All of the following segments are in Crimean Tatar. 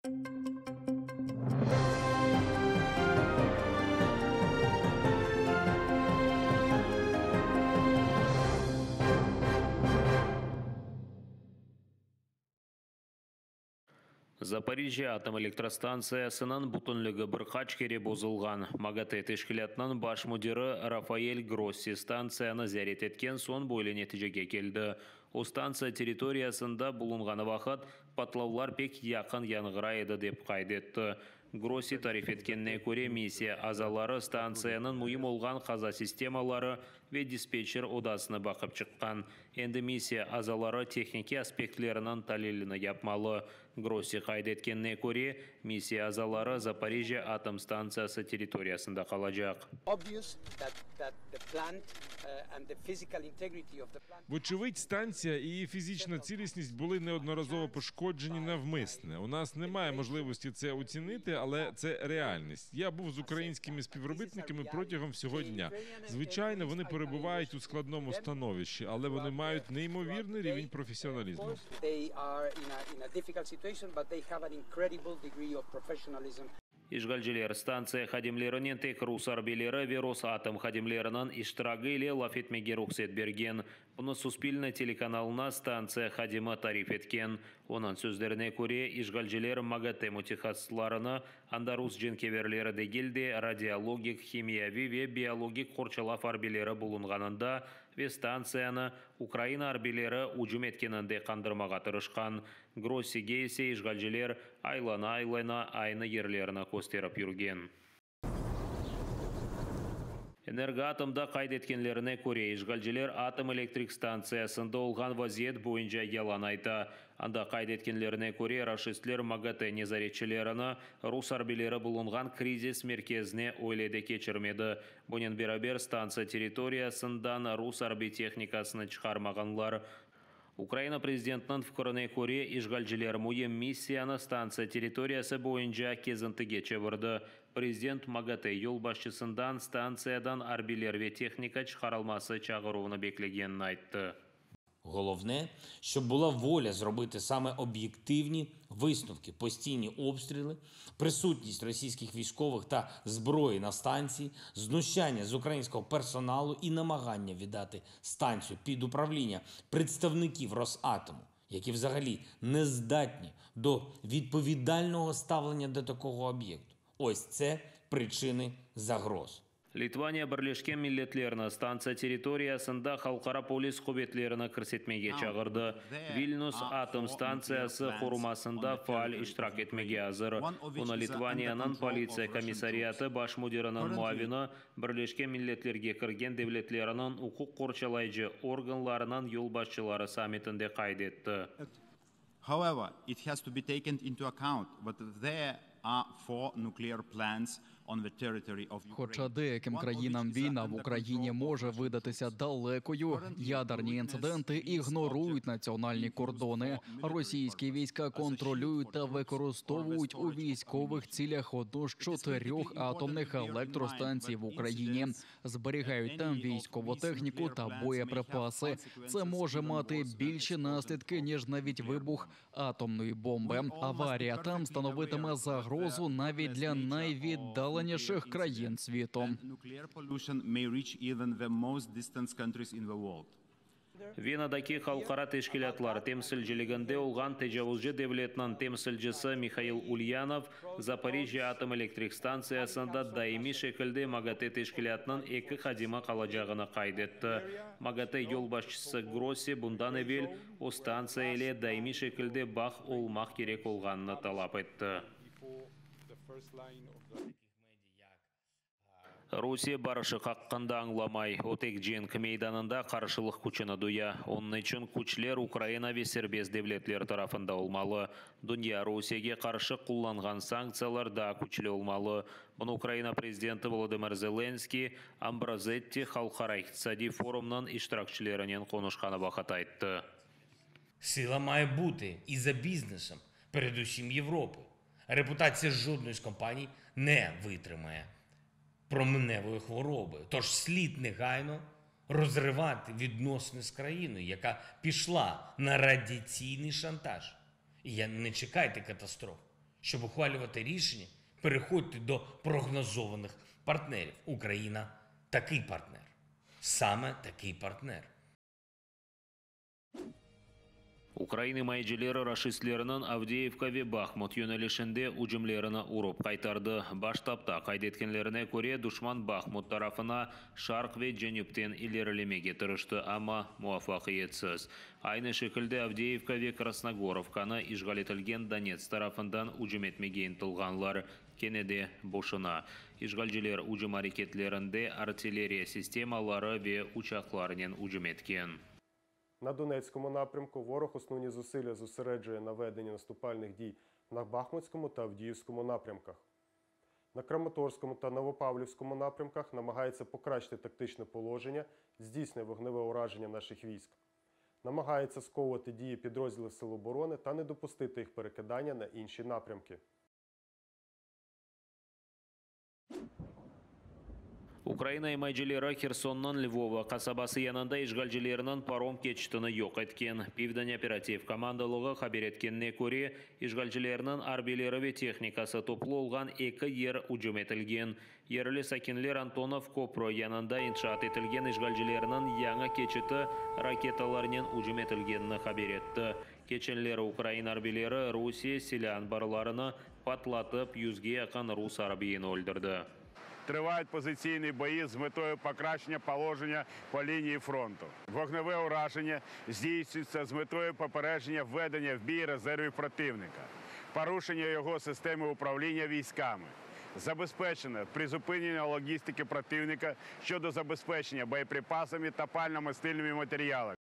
Zaporijjâ atom elektrostantsiyasınıñ bütünligi bir qaç kere bozulğan. MAGATE teşkilâtınıñ baş müdiri Rafael Grossi stantsiyanı ziyaret etken soñ böyle neticege keldi. O, stantsiya territoriyasında bulunğanı vaqıt, patlavlar pek yaqın yañğıray edi, dep qayd etti. Grossi tarif etkenine köre, missiya azaları stantsiyanıñ müim olğan qaza sistemaları ve dispetçer odasını baqıp çıqqan. Endi missiya azaları tehnikiy aspektleriniñ talilini yapmalı. Grossi qayd etkenine köre, missiya azaları Zaporijjâ atom stantsiyası territoriyasında qalacaq. Вочевидь, станція і її фізична цілісність були неодноразово пошкоджені навмисне. У нас немає можливості це оцінити, але це реальність. Я був з українськими співробітниками протягом всього дня. Звичайно, вони перебувають у складному становищі, але вони мають неймовірний рівень професіоналізму. İşğalciler, stantsiya hadimlerinen tek rus arbiyleri ve Rosatom hadimleriniñ iştiragi ile laf etmege ruhset bergen. Bunı Suspilne telekanalına stantsiya hadimi tarif etken. Onıñ sözlerine köre, işğalciler MAGATE mütehassıslarını anda rus cenkeverleri degil de, radiologik, himiyaviy ve biologik qorçalav arbiyleri bulunğanında ve stantsiyanı Ukraina arbiyleri ücüm etkeninde qandırmağa tırışqan. Grossige ise işğalciler aylana-aylana aynı yerlerni kösterip yürgen. Energoatomda qayd etkenlerine köre, işğalciler atom elektrik stantsiyasında olğan vaziyet boyunca yalan ayta. Anda qayd etkenlerine köre, raşistler MAGATE nezaretçilerini rus arbiyleri bulunğan krizis merkezine öyle de keçirmedi. Bunen beraber, stantsiya territoriyasından rus arbiy tehnikasını çıqarmağanlar. Ukraina prezidentiniñ fikrine köre, işğalciler müim missiyanı stantsiya territoriyası boyunca kezintige çevirdi. Prezident MAGATE yolbaşçısından stantsiyadan arbiyler ve tehnika çıqarılması çağıruvını beklegenini ayttı. Головне, щоб була воля зробити саме об'єктивні висновки, постійні обстріли, присутність російських військових та зброї на станції, знущання з українського персоналу і намагання віддати станцію під управління представників Росатому, які взагалі не здатні до відповідального ставлення до такого об'єкту. Ось це причини загроз. Litvaniya Birleşken Milletlerni stantsiya territoriyasında halqara polis quvetlerini kirsetmege çağırdı. Vilnüs atom stantsiyası qorumasında faal iştirak etmege azır. Bunı Litvaniyanıñ politsiya komissariatı baş müdiriniñ muavini Birleşken Milletlerge kirgen devletleriniñ uquq qorçalayıcı organlarınıñ yolbaşçıları sammitinde qayd etti. However, it has to be taken into account that there are four nuclear plants on the territory of Ukraine. Хоча деяким країнам війна в Україні може видатися далекою, ядерні інциденти ігнорують національні кордони. Російські війська контролюють та використовують у військових цілях одну з чотирьох атомних електростанцій в Україні, зберігають там військову техніку та боєприпаси. Це може мати більші наслідки ніж навіть вибух атомної бомби. Аварія там становитиме загрозу навіть для найвіддаленіших країн світу. And nuclear pollution may reach even the most distant countries in the world. Venadaki halqara teşkilâtlar temsilciliginde olğan tecavuzcı devletniñ temsilcisi Mihail Ulyanov Zaporijjâ atom elektrik stantsiyasında daimiy şekilde MAGATE teşkilâtınıñ eki hadimi qalacağını qayd etti. MAGATE yolbaşçısı Grossi bundan evel o stantsiya ile daimiy şekilde bağ olmaq kerek olğanını talap etti. Rusiye barışıq aqqında añlamay, o tek cenk meydanında qarşılıq küçüni duya. Onıñ içün küçler Ukraina ve serbest devletler tarafında olmalı. Dünya Rusiyege qarşı qullanğan sanktsiyalar daa küçlü olmalı. Bunı Ukraina prezidenti Volodımır Zelenskıy Ambrozetti halqara iqtisadiy forumnıñ iştirakçilerinen qonuşqanı vaqıt ayttı. Сила має бути і за бізнесом, передусім Європи. Репутація жодної з компаній не витримає променевої хвороби. Тож слід негайно розривати відносини з країною, яка пішла на радіаційний шантаж. І я не чекайте катастроф. Щоб ухвалювати рішення, переходьте до прогнозованих партнерів. Україна такий партнер. Саме такий партнер. Ukrain imayecileri raşistlerniñ Avdeyevka ve Bahmut yönelişinde ücümlerini urıp qaytardı. Baş ştabda qayd etkenlerine köre, duşman Bahmut tarafına şarq ve cenüpten ilerilemege tırıştı, amma muvafaqiyetsiz. Aynı şekilde Avdeyevka ve Krasnogorovkanı işğal etilgen Donets tarafından ücüm etmege ıntılğanlar, kene de boşuna. İşğalciler ücüm areketlerinde artilleriya sistemaları ve uçaqlarnen ücüm etken. На Донецькому напрямку ворог основні зусилля зосереджує на веденні наступальних дій на Бахмутському та Авдіївському напрямках. На Краматорському та Новопавлівському напрямках намагається покращити тактичне положення, здійснює вогневе ураження наших військ. Намагається сковувати дії підрозділів Сил оборони та не допустити їх перекидання на інші напрямки. Ukraina imayecileri Hersonnıñ Lvovo qasabası yanında işğalcilerniñ parom keçitini yoq etken. Pivden operativ komandalığı haber etkenine köre, işğalcilerniñ arbiyleri ve tehnikası toplu olğan eki yer ücüm etilgen. Yerli sakinler Antonov köprü yanında inşaat etilgen işğalcilerniñ yañı keçiti raketalarnen ücüm etilgenini haber etti. Keçenleri ukrain arbiyleri Rusiye silâ anbarlarını patlatıp, yüzge yaqın rus arbiyini öldürdi. Тривають позиційні бої з метою покращення положення по лінії фронту. Вогневе ураження здійснюється з метою попередження введення в бій резервів противника, порушення його системи управління військами. Забезпечено призупинення логістики противника щодо забезпечення боєприпасами та пально-мастильними матеріалами.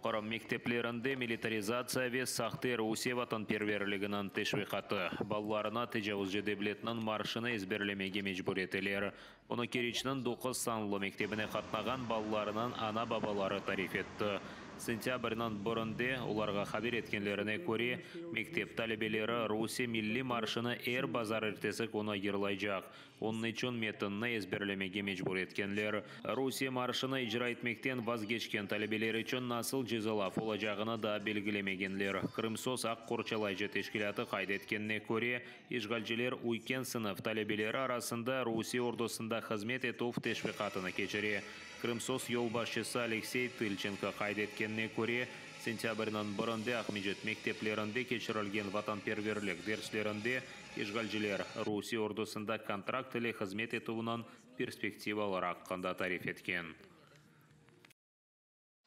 Qırım mekteplerinde militarizatsiya ve sahte Rusiye vatanperverliginiñ teşviqatı. Balalarnı tecavuzcı devletniñ marşını ezberlemege mecbur eteler. Bunı Keriçniñ doquz sanlı mektebine qatnağan balalarnıñ ana-babaları tarif etti. Sentâbrniñ birinde olarğa haber etkenlerine köre, mektep talebeleri Rusiye milliy marşını er bazarertesi künü yırlaycaq. Onıñ içün metinni ezberlemege mecbur etkenler. Rusiye marşını icra etmekten vazgeçken talebeler içün nasıl cezalav olacağını daa belgilemegenler. Krımsos aq qorçalayıcı teşkilâtı qayd etkenine köre, işğalciler üyken sınıf talebeleri arasında Rusiye ordusında hızmet etüv teşviqatını keçire. Krımsos yolbaşçısı Aleksey Tılçenko qayd etkenine köre, sentâbrniñ birinde Aqmescit mekteplerinde keçirilgen vatanperverlik derslerinde İşğalciler, Rusiye ordusında kontrakt ile hızmet etüvniñ perspektivaları aqqında tarif etken.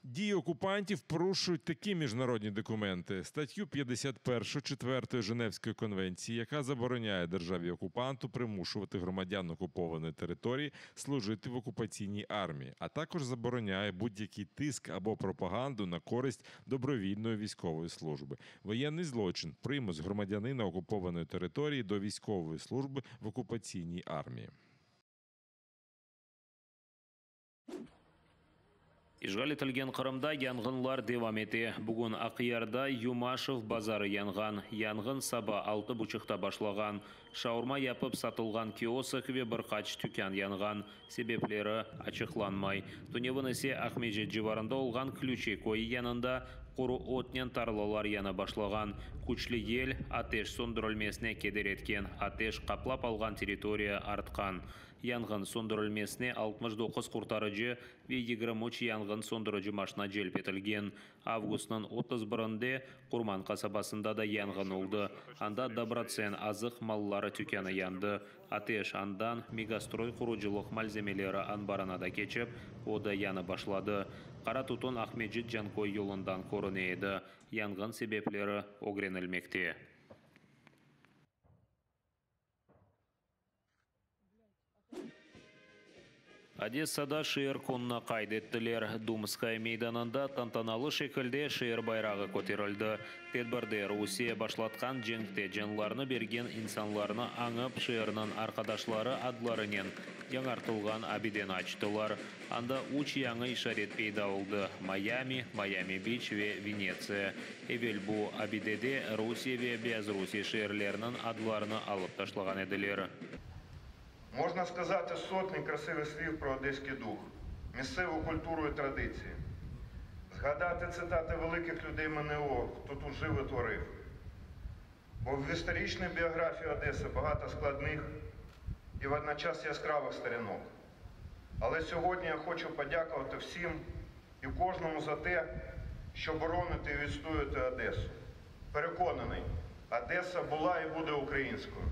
Дії окупантів порушують такі міжнародні документи: статтю 51 4 Женевської конвенції, яка забороняє державі окупанту примушувати громадян окупованої території служити в окупаційній армії, а також забороняє будь-який тиск або пропаганду на користь добровільної військової служби. Воєнний злочин примус громадянина окупованої території до військової служби в окупаційній армії. İşğal etilgen Qırımda yanğınlar devam ete. Bugün Aqyarda Yumaşev bazarı yanğan. Yanğın saba altı buçuqta başlağan. Şaurma yapıp satılğan kiosk ve bir qaç tükân yanğan. Sebepleri açıqlanmay. Tünevin ise Aqmescit civarında olğan Klüçi köyü yanında quru otnen tarlalar yana başlağan. Küçlü yel ateş söndürilmesine keder etken, ateş qaplap alğan territoriya artqan. Yanğın söndürilmesine 69 qurtarıcı ve 23 yanğın söndürici maşna celp etilgen. Avgustnıñ 31-inde Qurman qasabasında da yanğın oldı. Anda Dobrotsen azıq malları tükânı yandı. Ateş andan Megastroy qurucılıq malzemeleri anbarına da keçip, o da yanıp başladı. Qara tütün Aqmescit-Canköy yolundan körüne edi. Yanğın sebepleri ögrenilmekte. Odessada şeer kününi qayd ettiler. Dumskaya meydanında tantanalı şekilde şeer bayrağı köterildi. Tedbirde Rusiye başlatqan cenkte canlarını bergen insanlarnı añıp, şeerniñ arqadaşları adlarınen yañartılğan abideni açtılar. Anda üç yañı işaret peyda oldı, Mayami, Mayami-Biç ve Venetsiya. Evel bu abidede Rusiye ve Beyazrusiye şeerleriniñ adlarını alıp taşlağan ediler. Можна сказати сотні красивих слів про одеський дух, місцеву культуру і традиції. Згадати цитати великих людей минулого, хто тут жив і творив. Бо в історичній біографії Одеси багато складних і водночас яскравих сторінок. Але сьогодні я хочу подякувати всім і кожному за те, що бороните і відстоюєте Одесу. Переконаний, Одеса була і буде українською.